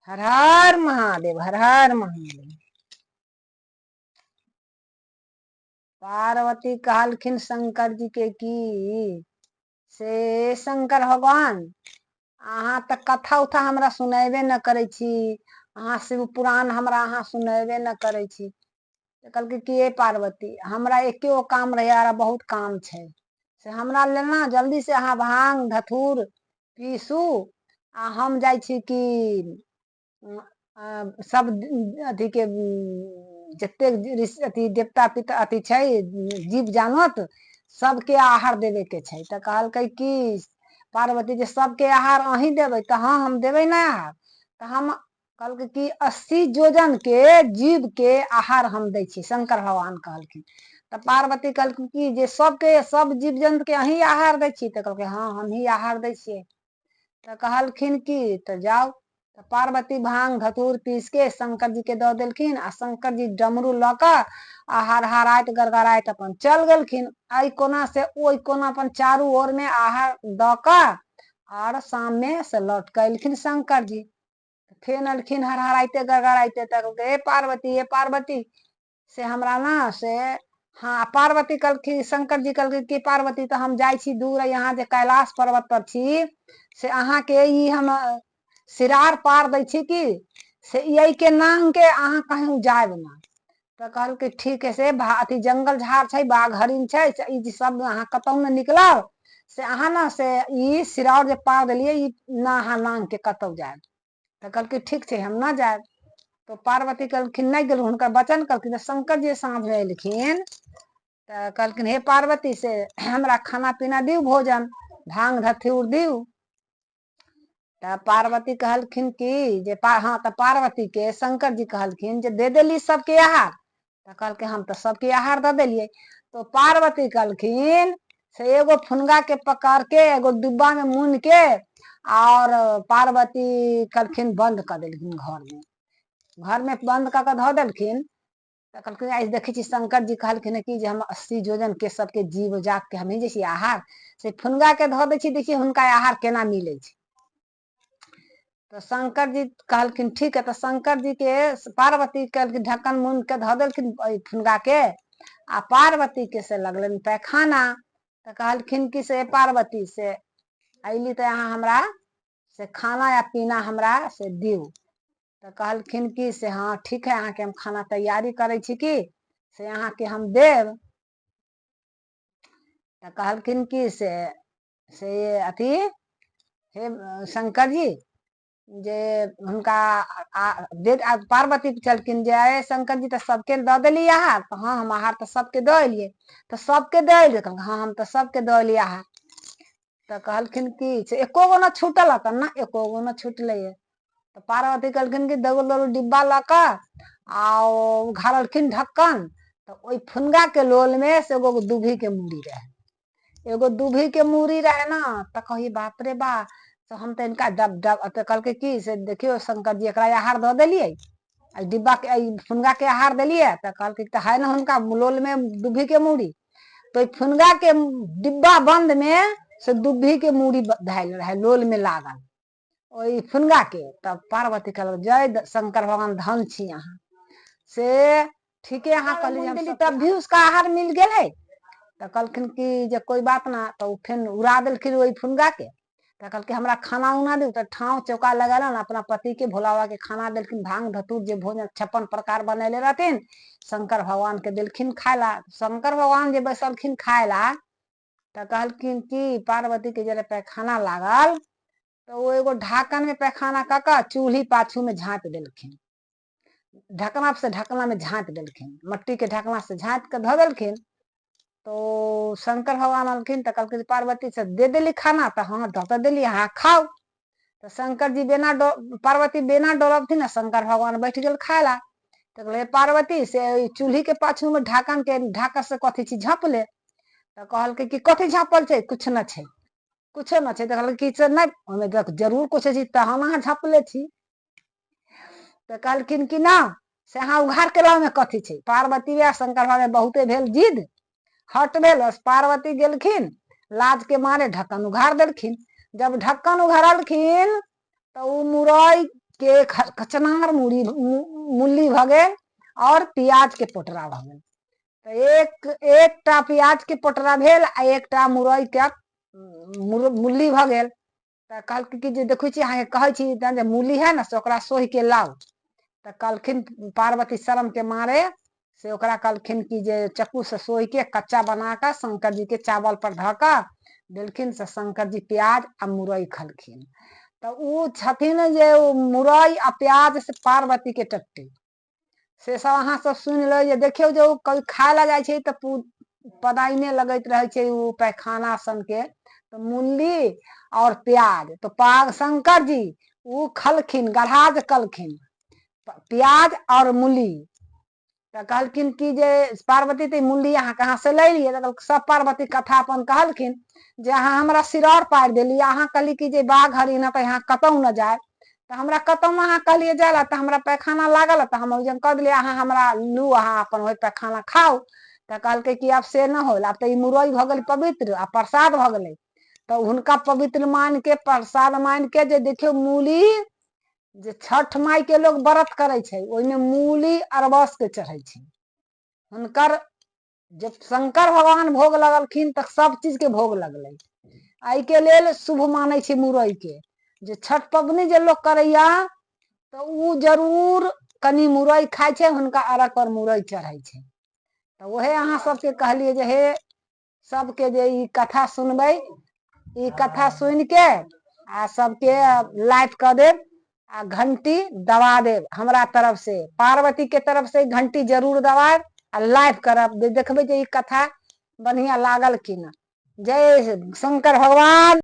हर हर महादेव, हर हर महादेव। पार्वती कहलखिन शंकर जी के की से शंकर भगवान, अहाँ तऽ कथा उथा हमरा सुनेबे नहि करै छी, अहाँ शिव पुराण हमरा अहाँ सुनेबे नहि करै छी। तऽ कहलकै कि हे पार्वती, हमरा एके गो काम रहै आर बहुत काम छै, से हमरा लेल ने जल्दी से अहाँ भांग धथुर पीसू आ हम जाइ छी कि सब अथीके जतेक अथी देवता पितर अथी छै जीव जानत सबके आहार देबेके छै। तऽ कहलकै कि पार्वती जे सबके आहार अहीं देबै? तऽ हँ, हम देबै ने आहार। तऽ हम कहलकै कि 80 योजनके जीवके आहार हम दै छी, शंकर भगवान कहलखिन। तऽ पार्वती कहलखिन कि जे सबके सब जीव जन्तुके अहीं आहार दै छी? तऽ कहलकै हँ, हमही आहार दै छियै। तऽ कहलखिन कि तऽ जाउ। तऽ पार्वती भांग धतूर पीस के शंकर जी के दऽ देलखिन आ शंकर जी डमरू लऽ कऽ आ हरहराइत गड़गड़ाइत अपन चल गेलखिन एहि कोना से ओहि कोना, अपन चारू ओर मे आहार दऽ कऽ आर शाम मे से लौट कऽ एलखिन शंकर जी। फेर एलखिन हरहराइते गड़गड़ाइते, तऽ कहलकै हे पार्वती, हे पार्वती, से हमरा ने से हँ। पार्वती कहलखिन, शंकर जी कहलखिन कि पार्वती, तऽ हम जाइ छी दूर, यहाँ जे कैलाश पर्वत पर छी से अहाँके ई हम सिरार पार दै छी कि से एहिके नांग के अहाँ कहीं जायब ना। तऽ कहलकै ठीक है, से अथी जंगल झाड़ छै, बाघ हरिण छै, से ई सब अहाँ कतहु ने निकलब, से अहाँ ने से ई सिरार जे पार देलियै ई ना अहाँ नांग के कतहु जायब। तऽ कहलकै ठीक छै, हम ना जायब। तऽ पार्वती कहलखिन नहि गेलहुँ, हुनकर वचन कहलखिन। तऽ शंकर जी साँझमे एलखिन तऽ कहलखिन हे पार्वती, से हमरा खाना पीना दिउ, भोजन भांग धथुर दिउ। तऽ पार्वती कहलखिन कि जे हँ। तऽ पार्वतीके शंकर जी कहलखिन जे दे देली सबके आहार? तऽ कहलकै हम तऽ सबके आहार दऽ देलियै। तऽ पार्वती कहलखिन से एगो फुनगा के पकड़ के एगो डिब्बा में मुन के और पार्वती कहलखिन बंद कऽ देलखिन घरमे, घरमे बंद कऽ कऽ धऽ देलखिन। तऽ कहलखिन आइ देखै छी शंकर जी कहलखिन कि जे हम 80 योजन के सबके जीव जात के हमही जे छी आहार, से फुनगा के धऽ दै छी, देखिए हुनका आहार केना मिलै छै। तऽ शंकर जी कहलखिन ठीक है। तऽ शंकर जी के पार्वती कहलखिन ढक्कन मुन के धऽ देलखिन एहि फुनगा के आ पार्वती के से लगलनि पैखाना। तऽ कहलखिन कि से पार्वती, से अयली तऽ अहाँ हमरा से खाना या पीना हमरा से दिउ। तऽ कहलखिन कि से हँ ठीक है, अहाँके हम खाना तैयारी करै छी कि से अहाँके हम देब। तऽ कहलखिन कि से से अथी हे शंकर जी जे हुनका दे। पार्वती पुछलखिन जे अरे शंकर जी, तऽ सबके दऽ देली आहार? तऽ हँ, हम आहार तऽ सबके दऽ एलियै। तऽ सबके दऽ एलियै? हँ, हम तऽ सबके दऽ एलियै आहार। तऽ कहलखिन कि से एको गो ने छूटल? तऽ ना, एको गो ने छूटलै। तऽ पार्वती कहलखिन कि दौड़ दौड़ डिब्बा लऽ कऽ आ ओ उघारलखिन ढक्कन, तऽ ओहि फुनगाके लोलमे से एगो दुभीके मूड़ी रहै, एगो दुभीके मूड़ी रहै ने। तऽ कही बाप रे बा, तऽ हम तऽ इनका डब डब। तऽ कहलकै कि से देखियौ शंकर जी, एकरा आहार दऽ देलियै, एहि डिब्बाके एहि फुनगाके आहार देलियै? तऽ कहलकै तऽ है ने हुनका लोलमे दुभीके मूड़ी। तऽ ओहि फुनगाके डिब्बा बन्दमे से दुभीके मूड़ी धयल रहै लोलमे लागल ओहि फुनगाके। तब पार्वती कहलक जय शंकर भगवान, धन छी अहाँ, से ठीके अहाँ कहलियै, तब भी उसका आहार मिल गेल है। तऽ कहलखिन कि जे कोइ बात ना। तऽ ओ फेन उड़ा देलखिन ओहि फुनगाके। तऽ कहलकै हमरा खाना उना दियौ। तऽ ठाँव चौका लगेलनि, अपना पतिके भोला बाबाके खाना देलखिन, भांग धतूर जे भोजन 56 प्रकार बनेले रहथिन शंकर भगवानके देलखिन खाय ला। शंकर भगवान जे बैसलखिन खाय ला, तऽ कहलखिन कि पार्वतीके जरे पैखाना लागल, तऽ ओ एगो ढाकनमे पैखाना कऽ कऽ चूल्ही पाछूमे झाँपि देलखिन, ढकना से ढकनामे झाँपि देलखिन, मट्टीके ढकना से झाँपि कऽ धऽ देलखिन। तो शंकर भगवान अलखिन तऽ कहलखिन पार्वती से दे देली खाना? तऽ हँ, दऽ तऽ देली, अहाँ खाउ। तऽ शंकर जी बेना डो पार्वती बेना डोलबथिन आ शंकर भगवान बैठ गेल खाय ला। तऽ कहलै पार्वती से चूल्ही के पाछू में ढाकन के ढाकन से कथी छी झँपले? तऽ कहलकै कि कथी झाँपल छै? कुछ न छै, कुछो न छै। तऽ कहलकै कि से नहि, ओहिमे जरूर कुछ छै, तहन अहाँ झँपले छी। तऽ कहलखिन कि ना, से अहाँ उघार के लाउ, कथी छै? पार्वती आ शंकर भगवान बहुते भेल जिद, हट भेल। पार्वती गेलखिन लाज के मारे ढक्कन उघार देलखिन। जब ढक्कन उघारलखिन तऽ ओ मुरई के कचनार मूड़ी मूली भऽ गेल आओर प्याजके पोटरा भऽ गेल। तऽ एकटा प्याजके पोटरा भेल आ एकटा मुरइके मूली भऽ गेल। तऽ कहलकै कि जे देखै छी अहाँके कहै छी जे मूली है ने से ओकरा सोहिके लाउ। तऽ कहलखिन पार्वती शरमके मारे से ओकरा कहलखिन कि जे चक्कूसँ सोहिके कच्चा बना कऽ शंकर जीके चावल पर धऽ कऽ देलखिन। से शंकर जी प्याज आ मुरइ खलखिन। तऽ ओ छथिन जे ओ मुरइ आ प्याज से पार्वतीके टट्टी से सब अहाँ सब सुनि लै जे देखियौ जे ओ कभी खाय लए जाइ छै तऽ पदाइने लगैत रहै छै ओ पैखाना सनके। तऽ मूली आओर प्याज तऽ पाग शंकर जी ओ खलखिन, गढ़ाज कलखिन प्याज आओर मूली। तऽ कहलखिन कि जे पार्वती तऽ मूली अहाँ कहाँ से लेलियै? तऽ सब पार्वती कथा अपन कहलखिन जे अहाँ हमरा सिरौर पारि देली, अहाँ कहली कि जे बाघ हरिण तऽ यहाँ कतहु न जाय, तऽ हमरा कतहु अहाँ कहलियै जाय लए, तऽ हमरा पैखाना लागल तऽ हम ओहिजन कऽ देलियै, अहाँ हमरा लू, अहाँ अपन ओहि पैखाना खाउ। तऽ कहलकै कि आब से न होल, आब तऽ ई मुरइ भऽ गेल पवित्र आ प्रसाद भऽ गेलै। तऽ हुनका पवित्र मानिके प्रसाद मानिके जे देखियौ मूली जे छठ माइके लोग व्रत करै छै ओहिमे मूली अरबसके चढ़ै छै। हुनकर जब शंकर भगवान भोग लगलखिन तऽ सब चीजके भोग लगलै। एहिके लेल शुभ मानै छै मुरइके। जे छठ पबनी जे लोक करैया तऽ ओ जरूर कनि मुरइ खाइ छै, हुनका अर्घ पर मुरइ चढ़ै छै। तऽ उएह अहाँ सबके कहलियै जे हे सबके जे ई कथा सुनबै, ई कथा सुनिके आ सबके लाइक कऽ देब आ घंटी दबा देब। हमरा तरफ से पार्वती के तरफ से घंटी जरूर दबायब आ लाइक करब जे देखबै जे ई कथा बढ़िआँ लागल कि नहि। जय शंकर भगवान।